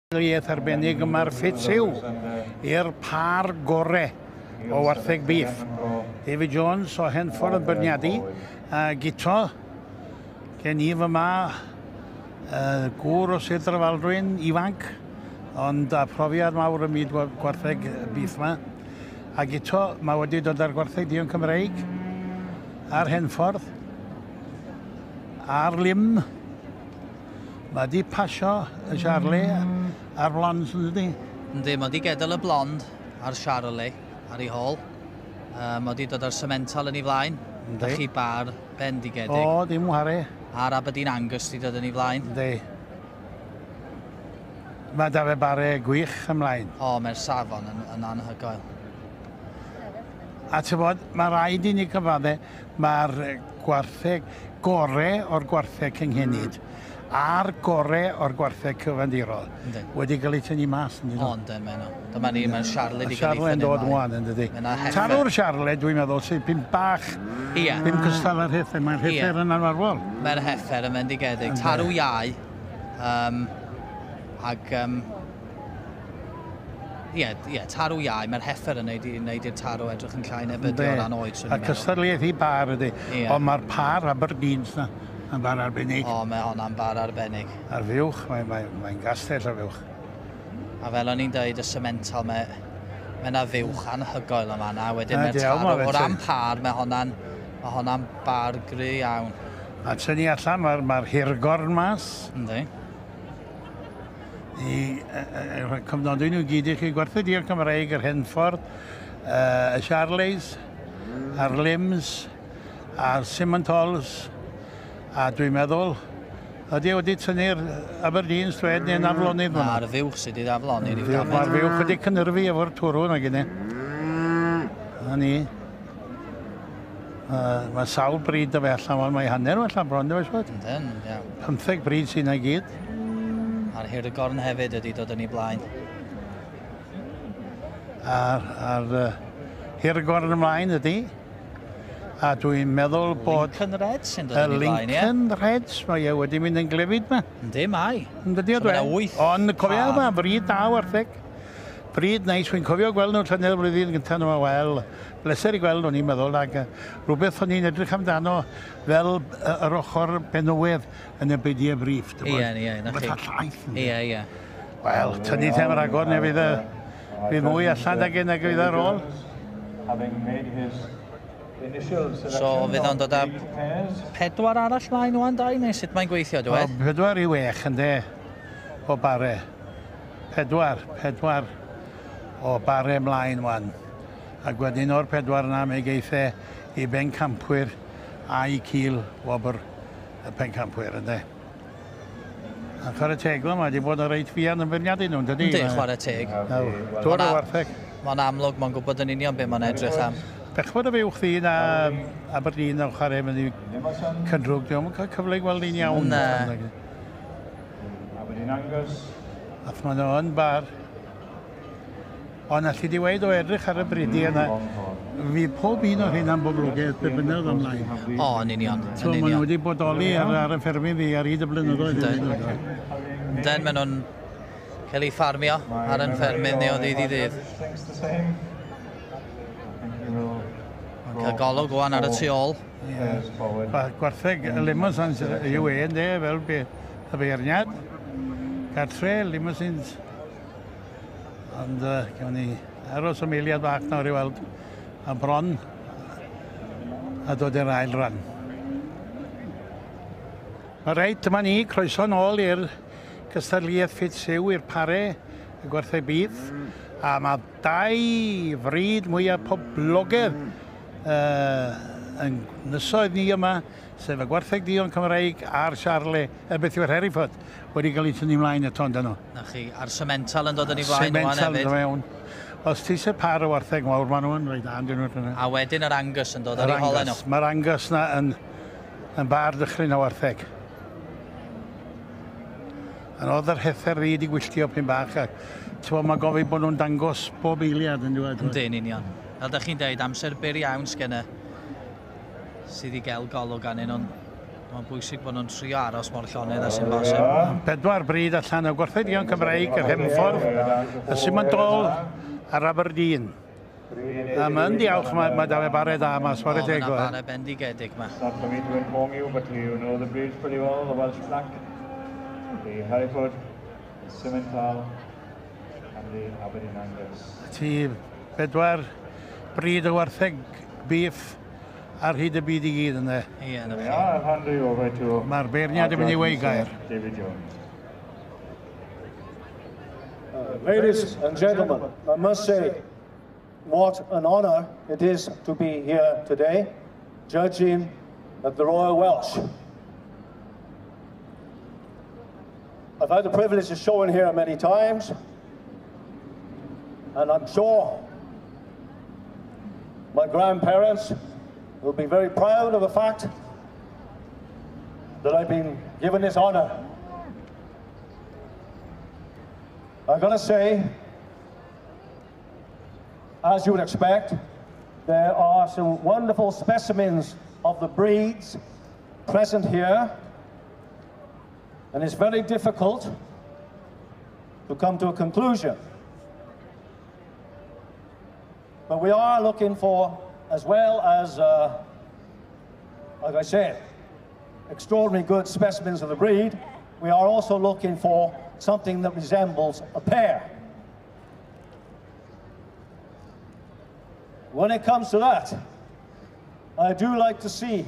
Gystadleuaeth arbennig yma'r Ffit Yw i'r pâr gore o wartheg bîff. David Jones o Henffordd yn beirniadu, a Guto gen i fyma, gŵr o Sir Drefaldwyn, ifanc, ond â phrofiad mawr ym myd gwartheg bîff yma. A Guto, mae wedi dod â'r gwartheg duon Cymreig ar Henffordd, ar lim. Mae di pasio y Charlie a'r Blondes yn dydi? Yndi, mae di gadael y Blonde a'r Charlie ar ei hôl. Mae di dod â'r Simmental yn ei flaen. Yndi. Da chi bar bendigedig. O, dim whare. A'r Aberdeen Angus di dod yn ei flaen. Yndi. Mae da fe bare gwych ymlaen. O, mae'r safon yn anhygoel. A ti'n bod, mae rhaid i ni cyfadde, mae'r gwartheg gore o'r gwartheg cynghenid a'r gore o'r gwartheg cyfandirol wedi cael eu tynnu mas, yn dydyn? O, yndyn, maen nhw. Dyma ni, mae'r Charlie wedi cael ei Charlie yn thynnu dod ymlaen. wan, yn dydi? Mae 'na heffer. Tarw'r Charlie, dwi'n meddwl, sy'n pyn bach, ddim cystal â'r heffer. Mae'r heffer yn anfarwol. Mae'r heffer yn fendigedig. Tarw iau, ag, ie, tarw iau, mae'r heffer yn neud i'r tarw edrych yn llai neu beth o ran oed, swn A i'n meddwl. cystadleuaeth i bar ydy. Ond mae'r par Aberdeens na yn bar arbennig. O, mae honna'n bar arbennig. A'r fuwch, mae'n gastell ar fuwch. A fel o'n i'n dweud, y Simmental, mae yna fuwch anhygoel yma na. Wedyn Na, mae'r diawl, tarw, ma' fe o ran ti. par, mae honna'n bar gry iawn. A tynnu allan, mae'r hirgorn mas. Yndi. I rhoi cyfnodau nhw gyd i chi. Gwerthu di'r Cymraeg, yr Henffordd, y Charlies, a'r Lims, a'r Simmentals, a dwi'n meddwl, ydy wedi tynnu'r Aberdeens dwed neu'n aflonydd Na, fyna. a'r fuwch sydd wedi ddafloni ryw Fuwch, damed. Mae'r fuwch wedi cynhyrfu efo'r twrw na gynnu. Na ni. Mae sawl bryd o fe allan, wan, mae hanner o allan bron, dwi'n siŵr. Yndyn, iawn. 15 bryd sy'n na gyd. A'r hirgorn hefyd ydi dod yn ei blaen. A'r hirgorn ymlaen ydi. A dwi'n meddwl bod Lincoln Reds sy'n dod y yn ei blaen, ie? Lincoln Reds, mae e wedi mynd yn glefyd ma. Yndi, mae. Yn dydi o So ma' 'na dwe? wyth Ond cofia pâr. yma, bryd da wartheg. Bryd neis, dwi'n cofio gweld nhw llynedd y blwyddyn gyntaf nhw, wel, bleser i gweld o'n i'n meddwl, ac rhywbeth o'n i'n edrych amdano fel yr ochr benywedd yn y beidiau briff. Ie, ie, na chi. Rhywbeth llaeth. ynde? Ie, ie. Wel, tynnu tem ragor, neu fydd mwy allan ag un ag fydd ar ôl. Having made his initial selection So, fydd o'n of dod â eight pairs, 4 arall mlaen wan, dau, neu sut mae'n gweithio, O, dwi? 4 i 6, ynde, o bare. 4 o bare mlaen wan. Ac wedyn o'r 4 yna, mi geith e i bencampwyr a'i cil wobr y pencampwyr, ynde. A chwarae teg, mae wedi bod yn reit fuan yn beirniadu nhw, dydy? Yndi, chwarae teg. Nawr, dod o wartheg. Mae'n amlwg, mae'n gwybod yn union beth mae'n edrych am. Bechod y fuwch ddi na Aberdeen yn chwarae mynd i Limousin, Cynrwg, diolch yn cael cyfle i gweld un iawn. Na. Aberdeen Angus, Ath maen nhw yn bar. Ond allu di weid o edrych ar y bridiau yna, fydd pob un o'r hynna'n boblogaidd be bynnag ymlaen. O, yn union, So, yn maen nhw union. wedi bodoli ar y ffermydd fi ar hyd y blynyddoedd. Yndyn, maen nhw'n cael eu ffarmio ar yn ffermydd ni o ddydd i ddydd. Thinks the same. I think he will Mae'n cael golwg wan ar y tu ôl. pairs forward. Gwartheg limousins yw e, ynde, fel y beirniad. Cartre, limousins. Ond gawn ni aros am eiliad bach nawr i weld a bron a dod i'r ail ran. Mae reit, dyma ni, croeso nôl i'r cystadleuaeth Ffit Siw, i'r pare, y gwartheg bîff. A mae dau fryd mwyaf poblogaidd yn nysoedd ni yma, sef y gwartheg duon Cymreig a'r Charlie, beth yw'r Hereford, wedi cael eu tynnu ymlaen eto ynddyn nhw. Na chi, a'r Simmental yn dod yn ei flaen wan Simmental yn hefyd. dod mewn. Os ti eisiau par o wartheg mawr, maen nhw'n reit da, dyn nhw. A wedyn yr Angus yn dod ar Yr ei holau nhw. Angus. Mae'r Angus na yn bar dychryn o wartheg. Yn oedd yr heffer ddi wedi gwylltio pyn bach, ac ti'n mae gofyn bod nhw'n dangos bob eiliad yn dweud. Yndyn, union. Fel da chi'n deud, amser byr iawn sgenna sydd i gael golwg arnyn nhw'n. Mae'n bwysig bod nhw'n trio aros mor llonydd a sy'n bosib. 4 bryd allan o gwartheg duon Cymreig, yr Henffordd, y Simmental a'r Aberdeen. A mae'n diolch, mae da fe bare da yma, sbore teg. O, mae'n bare bendigedig yma. Not for me to inform you, but you know the breeds pretty well, the Welsh Black, the Hereford, the Simmental, and the Aberdeen Angus. Ti 4 bryd o wartheg beef ar hyd y byd i gyd yna. Ie, na chi. Mae'r beirniad yn mynd i weud gair. David Jones. Ladies and gentlemen, I must say what an honour it is to be here today, judging at the Royal Welsh. I've had the privilege of showing here many times, and I'm sure my grandparents will be very proud of the fact that I've been given this honour. I've got to say, as you would expect, there are some wonderful specimens of the breeds present here, and it's very difficult to come to a conclusion. But we are looking for, as well as, like I said, extraordinarily good specimens of the breed, we are also looking for something that resembles a pair. When it comes to that, I do like to see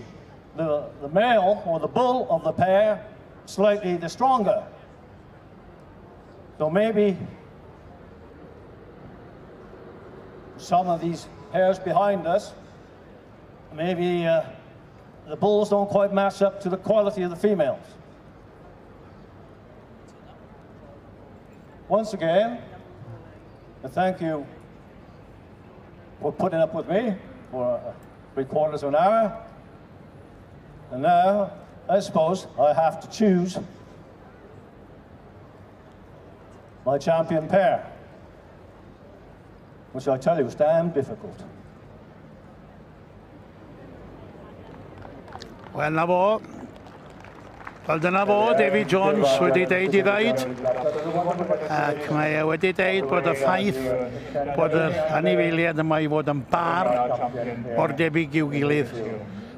the male or the bull of the pair slightly the stronger. So maybe some of these pairs behind us, maybe the bulls don't quite match up to the quality of the females. Once again, I thank you for putting up with me for 3/4 of an hour. And now, I suppose I have to choose my champion pair, which I tell you is damn difficult. Wel, na fo. Wel, dyna fo, David Jones wedi deud i ddeud. Ac mae e wedi deud bod y ffaith bod yr anifeiliaid yma i fod yn bar o'r debyg i'w gilydd,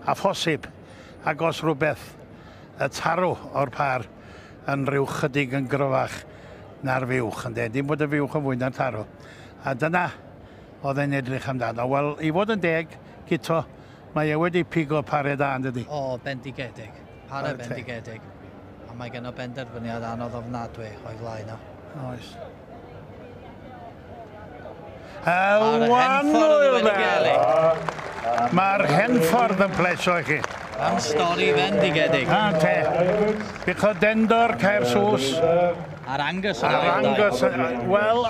a phosib, ac os rhywbeth, y tarw o'r par yn rhyw chydig yn gryfach na'r fuwch, ynde. Dim bod y fuwch yn fwy na'r tarw. A dyna oedd e'n edrych amdano. Wel, i fod yn deg, Guto, mae e wedi pigo pare da, yn dydi? O, bendigedig. Pare bendigedig. A mae gen o benderfyniad anodd ofnadwy o'i flaen o. Oes. Mae'r Henffordd. Mae'r Henffordd yn plesio i chi. Am stori fendigedig. A te. Buchod Dendor, Caersws. A'r Angus. A'r Angus. Wel,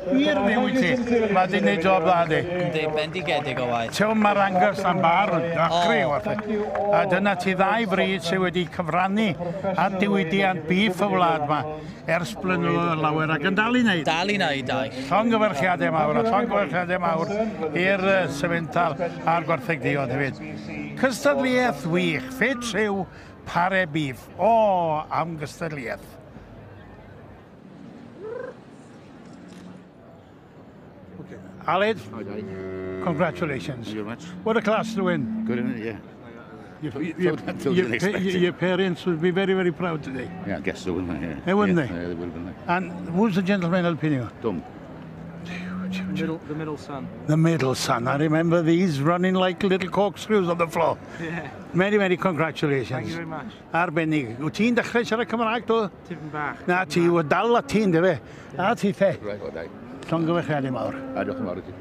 wir ddiw i ti. Mae di wneud job dda di. Yndi, bendigedig o waith. Ti'n mae'r Angus am bar yn dachrau o. A dyna ti ddau fryd sydd wedi cyfrannu at diwydiant beef y wlad yma ers blynyddoedd lawer ac yn dal i wneud. Dal i wneud, dau. Llongyfarchiadau mawr, a llongyfarchiadau mawr i'r Simmental a'r gwartheg duon hefyd. Cystadleuaeth wych, ffit rhyw pare beef. O, am gystadleuaeth. Aled, congratulations. Thank you very much. What a class to win. Good, isn't it? Yeah. Your, your parents would be very, very proud today. Yeah, I guess so, wouldn't they? Yeah. They wouldn't yeah, they? Yeah, they would have been. And who's the gentleman helping you? Dum. The middle son. The middle son. I remember these running like little corkscrews on the floor. Yeah. Many, many congratulations. Thank you very much. Arbennig. Wyt ti'n dechrau siarad Cymraeg, do? Tipyn bach. Na, ti, dal a ti'n, dy fe. A ti the. Right, o, dau. Llongyfarchiadau mawr. A diolch yn fawr i ti.